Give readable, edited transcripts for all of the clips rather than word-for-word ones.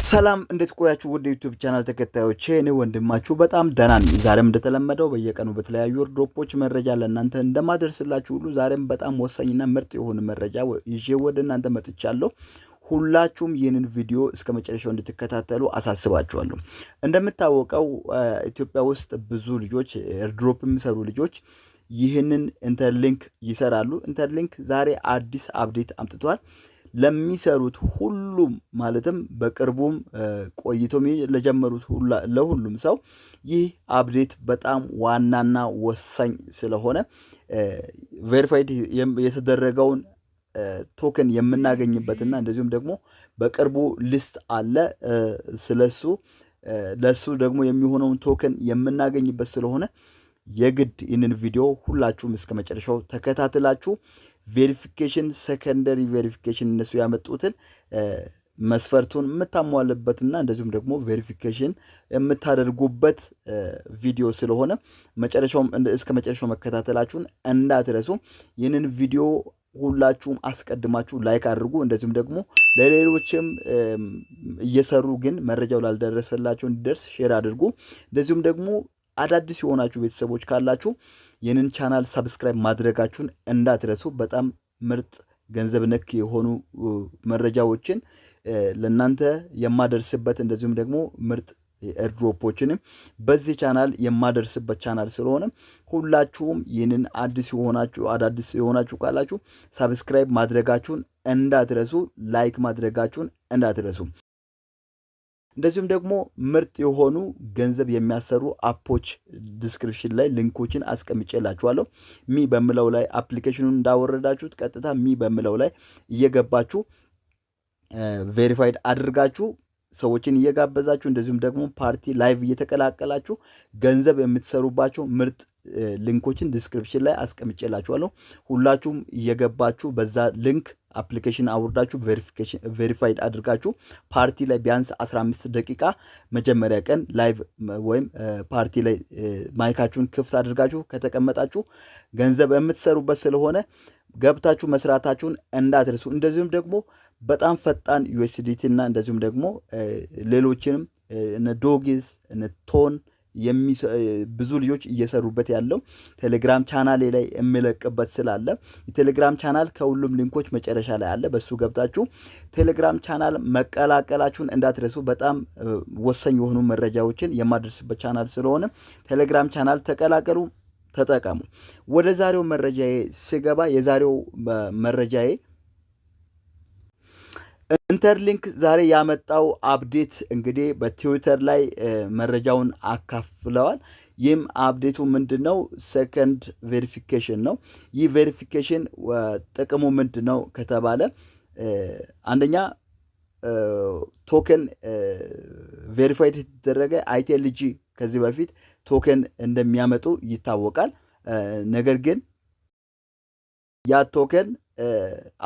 ሰላም፣ እንዴት ቆያችሁ? ውድ YouTube channel ተከታዮቼ፣ እኔ ወንድማችሁ በጣም ደህና ነኝ። ዛሬም እንደተለመደው በየቀኑ በተለያዩ airdrop ኦች መረጃ ለእናንተ እንደማደርስላችሁ ሁሉ ዛሬም በጣም ወሳኝና ምርጥ የሆነ መረጃ ይዤ ወደ እናንተ መጥቻለሁ። ሁላችሁም ይህንን ቪዲዮ እስከ መጨረሻው እንድትከታተሉ አሳስባችኋለሁ። እንደምታወቀው ኢትዮጵያ ውስጥ ብዙ ልጆች፣ airdrop የሚሰሩ ልጆች ይህንን Interlink ይሰራሉ። Interlink ዛሬ አዲስ update አምጥቷል። ለሚሰሩት ሁሉም፣ ማለትም በቅርቡም ቆይቶም ለጀመሩት ለሁሉም ሰው ይህ update በጣም ዋናና ወሳኝ ስለሆነ verified የተደረገውን token የምናገኝበትና እንደዚሁም ደግሞ በቅርቡ list አለ፣ ስለሱ ለሱ ደግሞ የሚሆነውን token የምናገኝበት ስለሆነ የግድ ይህንን ቪዲዮ ሁላችሁም እስከ መጨረሻው ተከታትላችሁ verification፣ secondary verification እነሱ ያመጡትን መስፈርቱን የምታሟልበትና እንደዚሁም ደግሞ verification የምታደርጉበት ቪዲዮ ስለሆነ መጨረሻውም እስከ መጨረሻው መከታተላችሁን እንዳትረሱ። ይህንን ቪዲዮ ሁላችሁም አስቀድማችሁ like አድርጉ። እንደዚሁም ደግሞ ለሌሎችም እየሰሩ ግን መረጃው ላልደረሰላቸው እንዲደርስ share አድርጉ። እንደዚሁም ደግሞ አዳዲስ የሆናችሁ ቤተሰቦች ካላችሁ ይህንን channel subscribe ማድረጋችሁን እንዳትረሱ። በጣም ምርጥ ገንዘብ ነክ የሆኑ መረጃዎችን ለእናንተ የማደርስበት፣ እንደዚሁም ደግሞ ምርጥ airdrop ኦችንም በዚህ ቻናል የማደርስበት ቻናል ስለሆነ ሁላችሁም ይህንን አዲስ የሆናችሁ አዳዲስ የሆናችሁ ካላችሁ subscribe ማድረጋችሁን እንዳትረሱ፣ like ማድረጋችሁን እንዳትረሱ። እንደዚሁም ደግሞ ምርጥ የሆኑ ገንዘብ የሚያሰሩ app ኦች description ላይ link ኦችን አስቀምጬላችኋለሁ። Me በምለው ላይ application ኑን እንዳወረዳችሁት ቀጥታ me በምለው ላይ እየገባችሁ verified አድርጋችሁ ሰዎችን እየጋበዛችሁ፣ እንደዚሁም ደግሞ party live እየተቀላቀላችሁ ገንዘብ የምትሰሩባቸው ምርጥ link ኦችን description ላይ አስቀምጬላችኋለሁ። ሁላችሁም እየገባችሁ በዛ link application አውርዳችሁ verified አድርጋችሁ ፓርቲ ላይ ቢያንስ 15 ደቂቃ መጀመሪያ ቀን live ወይም ፓርቲ ላይ mic ኣችሁን ክፍት አድርጋችሁ ከተቀመጣችሁ ገንዘብ የምትሰሩበት ስለሆነ ገብታችሁ መስራታችሁን እንዳትረሱ። እንደዚሁም ደግሞ በጣም ፈጣን USDT እና እንደዚሁም ደግሞ ሌሎችንም እነ Dogs፣ እነ TON ብዙ ልጆች እየሰሩበት ያለው ቴሌግራም ቻናሌ ላይ የሚለቅበት ስላለ የቴሌግራም ቻናል ከሁሉም link ኦች መጨረሻ ላይ አለ። በሱ ገብታችሁ ቴሌግራም ቻናል መቀላቀላችሁን እንዳትረሱ። በጣም ወሳኝ የሆኑ መረጃዎችን የማደርስበት ቻናል ስለሆነ ቴሌግራም ቻናል ተቀላቀሉ፣ ተጠቀሙ። ወደ ዛሬው መረጃዬ ስገባ የዛሬው መረጃዬ Interlink ዛሬ ያመጣው update እንግዲህ በትዊተር ላይ መረጃውን አካፍለዋል። ይህም update ኡ ምንድን ነው? Second verification ነው። ይህ verification ጥቅሙ ምንድን ነው ከተባለ አንደኛ token verified የተደረገ ITLG ከዚህ በፊት token እንደሚያመጡ ይታወቃል። ነገር ግን ያ token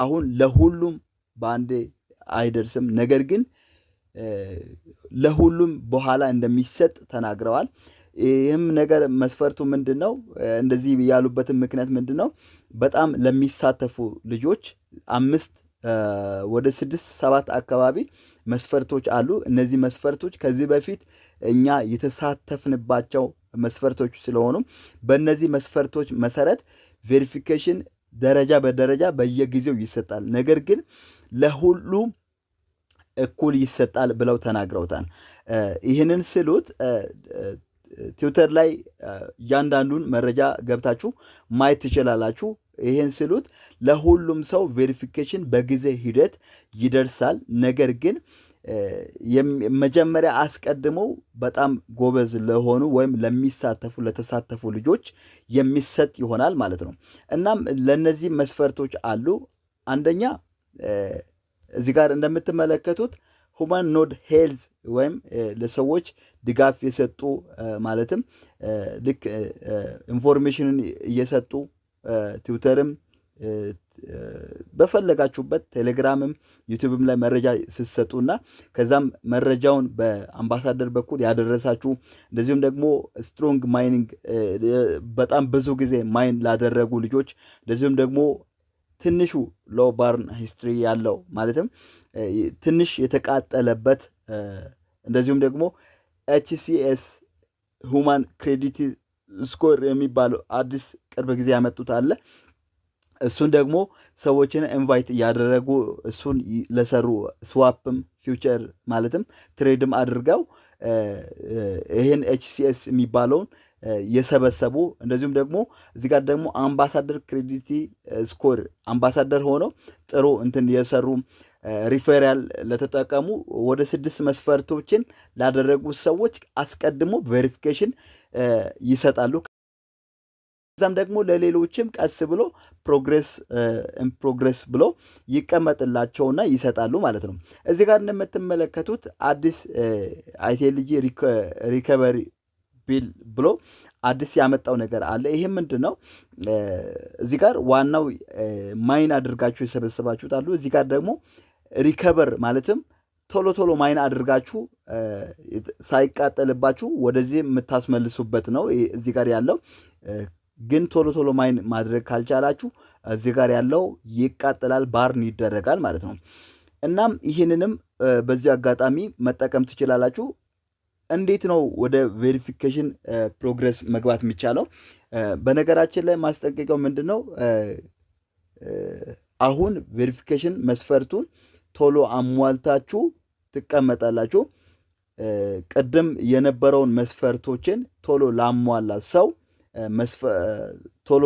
አሁን ለሁሉም በአንዴ አይደርስም። ነገር ግን ለሁሉም በኋላ እንደሚሰጥ ተናግረዋል። ይህም ነገር መስፈርቱ ምንድን ነው? እንደዚህ ያሉበትን ምክንያት ምንድን ነው? በጣም ለሚሳተፉ ልጆች አምስት ወደ ስድስት ሰባት አካባቢ መስፈርቶች አሉ። እነዚህ መስፈርቶች ከዚህ በፊት እኛ የተሳተፍንባቸው መስፈርቶች ስለሆኑ በእነዚህ መስፈርቶች መሰረት verification ደረጃ በደረጃ በየጊዜው ይሰጣል። ነገር ግን ለሁሉም እኩል ይሰጣል ብለው ተናግረውታል። ይህንን ስሉት ትዊተር ላይ እያንዳንዱን መረጃ ገብታችሁ ማየት ትችላላችሁ። ይህን ስሉት ለሁሉም ሰው verification በጊዜ ሂደት ይደርሳል። ነገር ግን መጀመሪያ አስቀድመው በጣም ጎበዝ ለሆኑ ወይም ለሚሳተፉ ለተሳተፉ ልጆች የሚሰጥ ይሆናል ማለት ነው። እናም ለእነዚህ መስፈርቶች አሉ። አንደኛ እዚህ ጋር እንደምትመለከቱት human node health ወይም ለሰዎች ድጋፍ የሰጡ፣ ማለትም ልክ information ን እየሰጡ ትዊተርም በፈለጋችሁበት ቴሌግራምም ዩቲዩብም ላይ መረጃ ስትሰጡና ከዛም መረጃውን በአምባሳደር በኩል ያደረሳችሁ፣ እንደዚሁም ደግሞ strong mining በጣም ብዙ ጊዜ mine ላደረጉ ልጆች፣ እንደዚሁም ደግሞ ትንሹ low burn history ያለው፣ ማለትም ትንሽ የተቃጠለበት እንደዚሁም ደግሞ HCS human credit score የሚባለው አዲስ ቅርብ ጊዜ ያመጡት አለ። እሱን ደግሞ ሰዎችን invite እያደረጉ እሱን ለሰሩ swap ም future ማለትም trade ም አድርገው ይህን HCS የሚባለውን የሰበሰቡ፣ እንደዚሁም ደግሞ እዚህ ጋር ደግሞ ambassador credit score ambassador ሆነው ጥሩ እንትን የሰሩ ሪፈራል ለተጠቀሙ ወደ ስድስት መስፈርቶችን ላደረጉ ሰዎች አስቀድሞ verification ይሰጣሉ። ከዛም ደግሞ ለሌሎችም ቀስ ብሎ progress progress ብሎ ይቀመጥላቸውና ይሰጣሉ ማለት ነው። እዚህ ጋር እንደምትመለከቱት አዲስ iTLG recovery bill ብሎ አዲስ ያመጣው ነገር አለ። ይሄ ምንድን ነው? እዚህ ጋር ዋናው mine አድርጋችሁ የሰበሰባችሁት አሉ። እዚህ ጋር ደግሞ recover ማለትም ቶሎ ቶሎ mine አድርጋችሁ ሳይቃጠልባችሁ ወደዚህ የምታስመልሱበት ነው። እዚህ ጋር ያለው ግን ቶሎ ቶሎ mine ማድረግ ካልቻላችሁ እዚህ ጋር ያለው ይቃጠላል፣ burn ይደረጋል ማለት ነው። እናም ይህንንም በዚህ አጋጣሚ መጠቀም ትችላላችሁ። እንዴት ነው ወደ verification progress መግባት የሚቻለው? በነገራችን ላይ ማስጠንቀቂያው ምንድን ነው? አሁን verification መስፈርቱን ቶሎ አሟልታችሁ ትቀመጣላችሁ። ቅድም የነበረውን መስፈርቶችን ቶሎ ላሟላ ሰው ቶሎ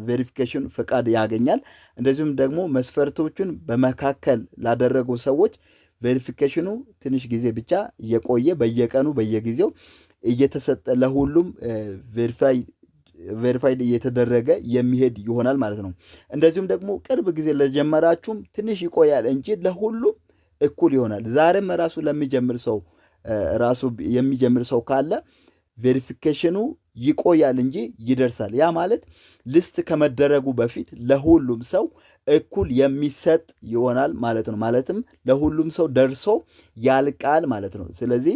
verification ፈቃድ ያገኛል። እንደዚሁም ደግሞ መስፈርቶቹን በመካከል ላደረጉ ሰዎች verification ኑ ትንሽ ጊዜ ብቻ እየቆየ በየቀኑ በየጊዜው እየተሰጠ ለሁሉም verified እየተደረገ የሚሄድ ይሆናል ማለት ነው። እንደዚሁም ደግሞ ቅርብ ጊዜ ለጀመራችሁም ትንሽ ይቆያል እንጂ ለሁሉም እኩል ይሆናል። ዛሬም ራሱ ለሚጀምር ሰው ራሱ የሚጀምር ሰው ካለ verification ኑ ይቆያል እንጂ ይደርሳል። ያ ማለት list ከመደረጉ በፊት ለሁሉም ሰው እኩል የሚሰጥ ይሆናል ማለት ነው። ማለትም ለሁሉም ሰው ደርሶ ያልቃል ማለት ነው። ስለዚህ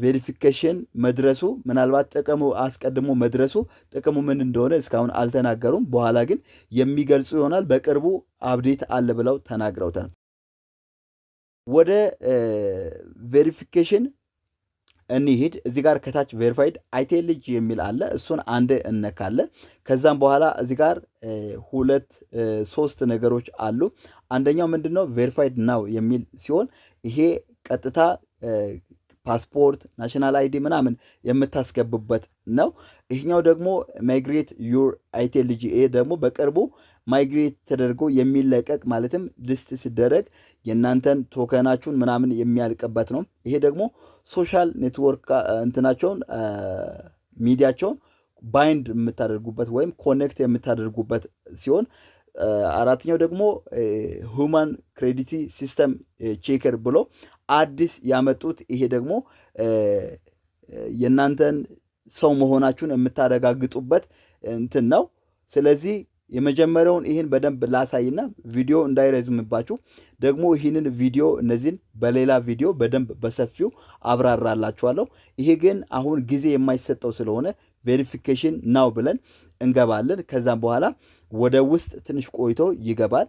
verification መድረሱ ምናልባት ጥቅሙ አስቀድሞ መድረሱ ጥቅሙ ምን እንደሆነ እስካሁን አልተናገሩም። በኋላ ግን የሚገልጹ ይሆናል። በቅርቡ update አለ ብለው ተናግረውታል። ወደ verification እንሂድ። እዚህ ጋር ከታች verified iTLG የሚል አለ። እሱን አንድ እነካለን። ከዛም በኋላ እዚህ ጋር ሁለት ሶስት ነገሮች አሉ። አንደኛው ምንድን ነው? Verified now የሚል ሲሆን ይሄ ቀጥታ ፓስፖርት፣ national ID ምናምን የምታስገቡበት ነው። ይህኛው ደግሞ migrate your iTLG፣ ይሄ ደግሞ በቅርቡ migrate ተደርጎ የሚለቀቅ ማለትም list ሲደረግ የእናንተን token ኣችሁን ምናምን የሚያልቅበት ነው። ይሄ ደግሞ social network እንትናቸውን ሚዲያቸውን bind የምታደርጉበት ወይም connect የምታደርጉበት ሲሆን አራተኛው ደግሞ human credit system checker ብሎ አዲስ ያመጡት ይሄ ደግሞ የእናንተን ሰው መሆናችሁን የምታረጋግጡበት እንትን ነው። ስለዚህ የመጀመሪያውን ይህን በደንብ ላሳይና ቪዲዮ እንዳይረዝምባችሁ ደግሞ ይህንን ቪዲዮ እነዚህን በሌላ ቪዲዮ በደንብ በሰፊው አብራራላችኋለሁ። ይሄ ግን አሁን ጊዜ የማይሰጠው ስለሆነ verification now ብለን እንገባለን። ከዛም በኋላ ወደ ውስጥ ትንሽ ቆይቶ ይገባል።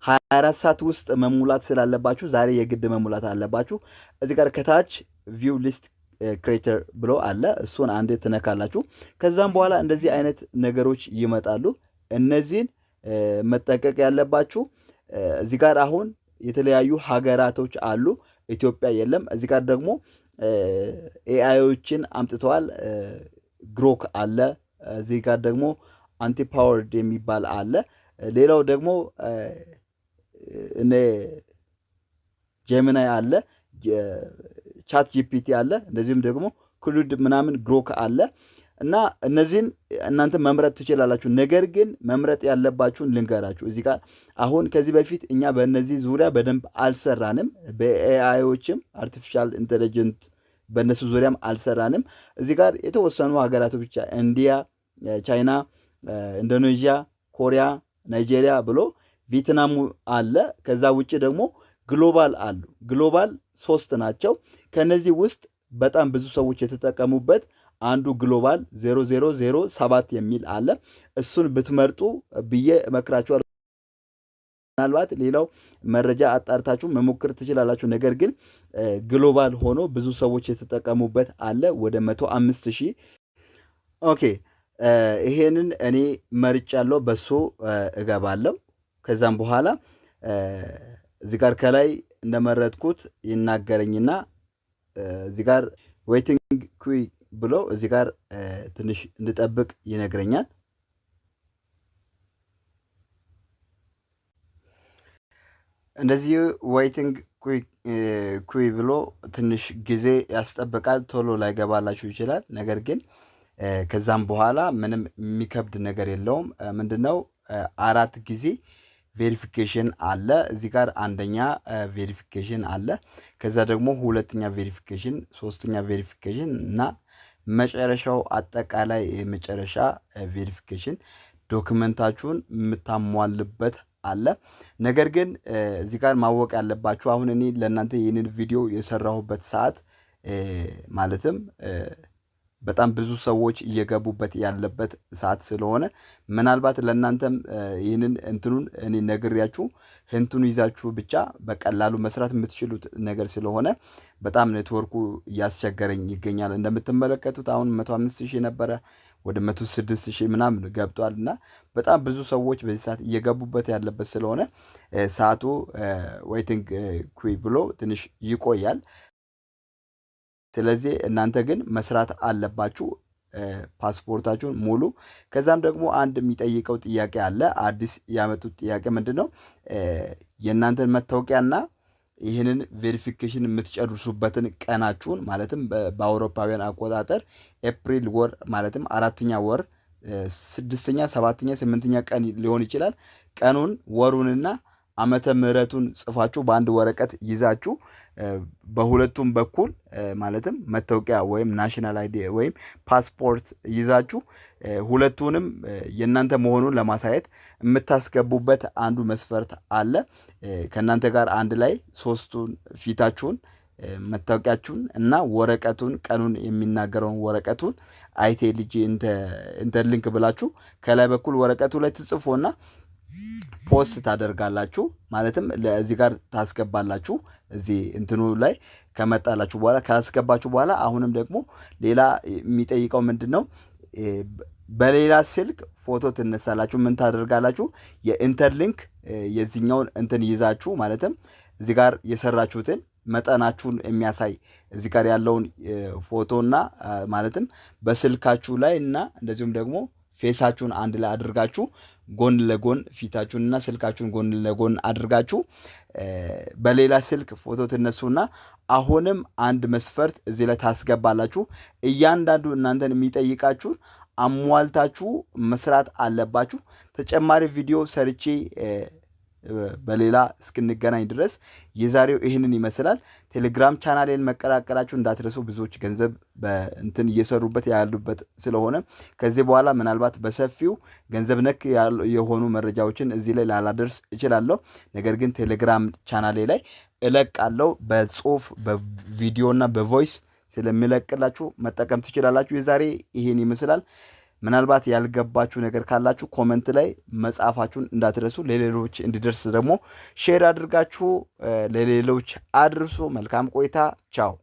24 ሰዓት ውስጥ መሙላት ስላለባችሁ ዛሬ የግድ መሙላት አለባችሁ። እዚህ ጋር ከታች view list creator ብሎ አለ። እሱን አንዴ ትነካላችሁ። ከዛም በኋላ እንደዚህ አይነት ነገሮች ይመጣሉ። እነዚህን መጠንቀቅ ያለባችሁ እዚህ ጋር አሁን የተለያዩ ሀገራቶች አሉ። ኢትዮጵያ የለም። እዚህ ጋር ደግሞ AI ዎችን አምጥተዋል። Grok አለ። እዚህ ጋር ደግሞ anti-powered የሚባል አለ። ሌላው ደግሞ እነ Gemini አለ፣ ChatGPT አለ፣ እንደዚሁም ደግሞ Claude ምናምን Grok አለ እና እነዚህን እናንተ መምረጥ ትችላላችሁ። ነገር ግን መምረጥ ያለባችሁን ልንገራችሁ። እዚህ ጋር አሁን ከዚህ በፊት እኛ በእነዚህ ዙሪያ በደንብ አልሰራንም። በ AI ዎችም artificial intelligent በእነሱ ዙሪያም አልሰራንም። እዚህ ጋር የተወሰኑ ሀገራት ብቻ ኢንዲያ፣ ቻይና፣ ኢንዶኔዥያ፣ ኮሪያ፣ ናይጄሪያ ብሎ ቪየትናሙ አለ። ከዛ ውጭ ደግሞ global አሉ። Global ሶስት ናቸው። ከነዚህ ውስጥ በጣም ብዙ ሰዎች የተጠቀሙበት አንዱ global 0007 የሚል አለ። እሱን ብትመርጡ ብዬ እመክራችኋለሁ። ምናልባት ሌላው መረጃ አጣርታችሁ መሞከር ትችላላችሁ። ነገር ግን global ሆኖ ብዙ ሰዎች የተጠቀሙበት አለ፣ ወደ 105,000። Okay፣ ይሄንን እኔ መርጫለሁ፣ በሱ እገባለሁ። ከዛም በኋላ እዚህ ጋር ከላይ እንደመረጥኩት ይናገረኝና እዚህ ጋር waiting queue ብሎ እዚህ ጋር ትንሽ እንድጠብቅ ይነግረኛል። እንደዚህ waiting queue ብሎ ትንሽ ጊዜ ያስጠብቃል። ቶሎ ላይገባላችሁ ይችላል። ነገር ግን ከዛም በኋላ ምንም የሚከብድ ነገር የለውም። ምንድነው? 4 ጊዜ verification አለ። እዚህ ጋር አንደኛ verification አለ። ከዛ ደግሞ ሁለተኛ verification፣ ሶስተኛ verification እና መጨረሻው አጠቃላይ የመጨረሻ verification document ኣችሁን የምታሟልበት አለ። ነገር ግን እዚህ ጋር ማወቅ ያለባችሁ፣ አሁን እኔ ለእናንተ ይህንን ቪዲዮ የሰራሁበት ሰዓት ማለትም በጣም ብዙ ሰዎች እየገቡበት ያለበት ሰዓት ስለሆነ፣ ምናልባት ለእናንተም ይህንን እንትኑን እኔ ነግሬያችሁ hint ኡን ይዛችሁ ብቻ በቀላሉ መስራት የምትችሉት ነገር ስለሆነ በጣም ኔትወርኩ እያስቸገረኝ ይገኛል። እንደምትመለከቱት አሁን 105,000 ነበረ፣ ወደ 106,000 ምናምን ገብቷል፣ እና በጣም ብዙ ሰዎች በዚህ ሰዓት እየገቡበት ያለበት ስለሆነ ሰዓቱ waiting queue ብሎ ትንሽ ይቆያል። ስለዚህ እናንተ ግን መስራት አለባችሁ ፓስፖርታችሁን ሙሉ። ከዛም ደግሞ አንድ የሚጠይቀው ጥያቄ አለ። አዲስ ያመጡት ጥያቄ ምንድን ነው? የእናንተን መታወቂያና ይህንን verification የምትጨርሱበትን ቀናችሁን፣ ማለትም በአውሮፓውያን አቆጣጠር ኤፕሪል ወር፣ ማለትም አራተኛ ወር ስድስተኛ፣ ሰባተኛ፣ ስምንተኛ ቀን ሊሆን ይችላል። ቀኑን፣ ወሩንና ዓመተ ምሕረቱን ጽፋችሁ በአንድ ወረቀት ይዛችሁ በሁለቱም በኩል፣ ማለትም መታወቂያ ወይም national ID ወይም ፓስፖርት ይዛችሁ ሁለቱንም የእናንተ መሆኑን ለማሳየት የምታስገቡበት አንዱ መስፈርት አለ። ከእናንተ ጋር አንድ ላይ ሶስቱን ፊታችሁን፣ መታወቂያችሁን እና ወረቀቱን፣ ቀኑን የሚናገረውን ወረቀቱን አይቴ ልጅ interlink ብላችሁ ከላይ በኩል ወረቀቱ ላይ ትጽፎና post ታደርጋላችሁ። ማለትም እዚህ ጋር ታስገባላችሁ። እዚህ እንትኑ ላይ ከመጣላችሁ በኋላ፣ ካስገባችሁ በኋላ አሁንም ደግሞ ሌላ የሚጠይቀው ምንድን ነው? በሌላ ስልክ ፎቶ ትነሳላችሁ። ምን ታደርጋላችሁ? የ interlink የዚህኛውን እንትን ይዛችሁ፣ ማለትም እዚህ ጋር የሰራችሁትን መጠናችሁን የሚያሳይ እዚህ ጋር ያለውን ፎቶና ማለትም በስልካችሁ ላይ እና እንደዚሁም ደግሞ face ኣችሁን አንድ ላይ አድርጋችሁ፣ ጎን ለጎን ፊታችሁን እና ስልካችሁን ጎን ለጎን አድርጋችሁ በሌላ ስልክ ፎቶ ትነሱና አሁንም አንድ መስፈርት እዚህ ላይ ታስገባላችሁ። እያንዳንዱ እናንተን የሚጠይቃችሁን አሟልታችሁ መስራት አለባችሁ። ተጨማሪ ቪዲዮ ሰርቼ በሌላ እስክንገናኝ ድረስ የዛሬው ይህንን ይመስላል። ቴሌግራም ቻናሌን መቀላቀላችሁ እንዳትረሱ። ብዙዎች ገንዘብ በእንትን እየሰሩበት ያሉበት ስለሆነ ከዚህ በኋላ ምናልባት በሰፊው ገንዘብ ነክ የሆኑ መረጃዎችን እዚህ ላይ ላላደርስ እችላለሁ። ነገር ግን ቴሌግራም ቻናሌ ላይ እለቃለሁ። በጽሁፍ፣ በቪዲዮ እና በ voice ስለሚለቅላችሁ መጠቀም ትችላላችሁ። የዛሬ ይህን ይመስላል። ምናልባት ያልገባችሁ ነገር ካላችሁ comment ላይ መጻፋችሁን እንዳትረሱ። ለሌሎች እንዲደርስ ደግሞ share አድርጋችሁ ለሌሎች አድርሱ። መልካም ቆይታ። ቻው።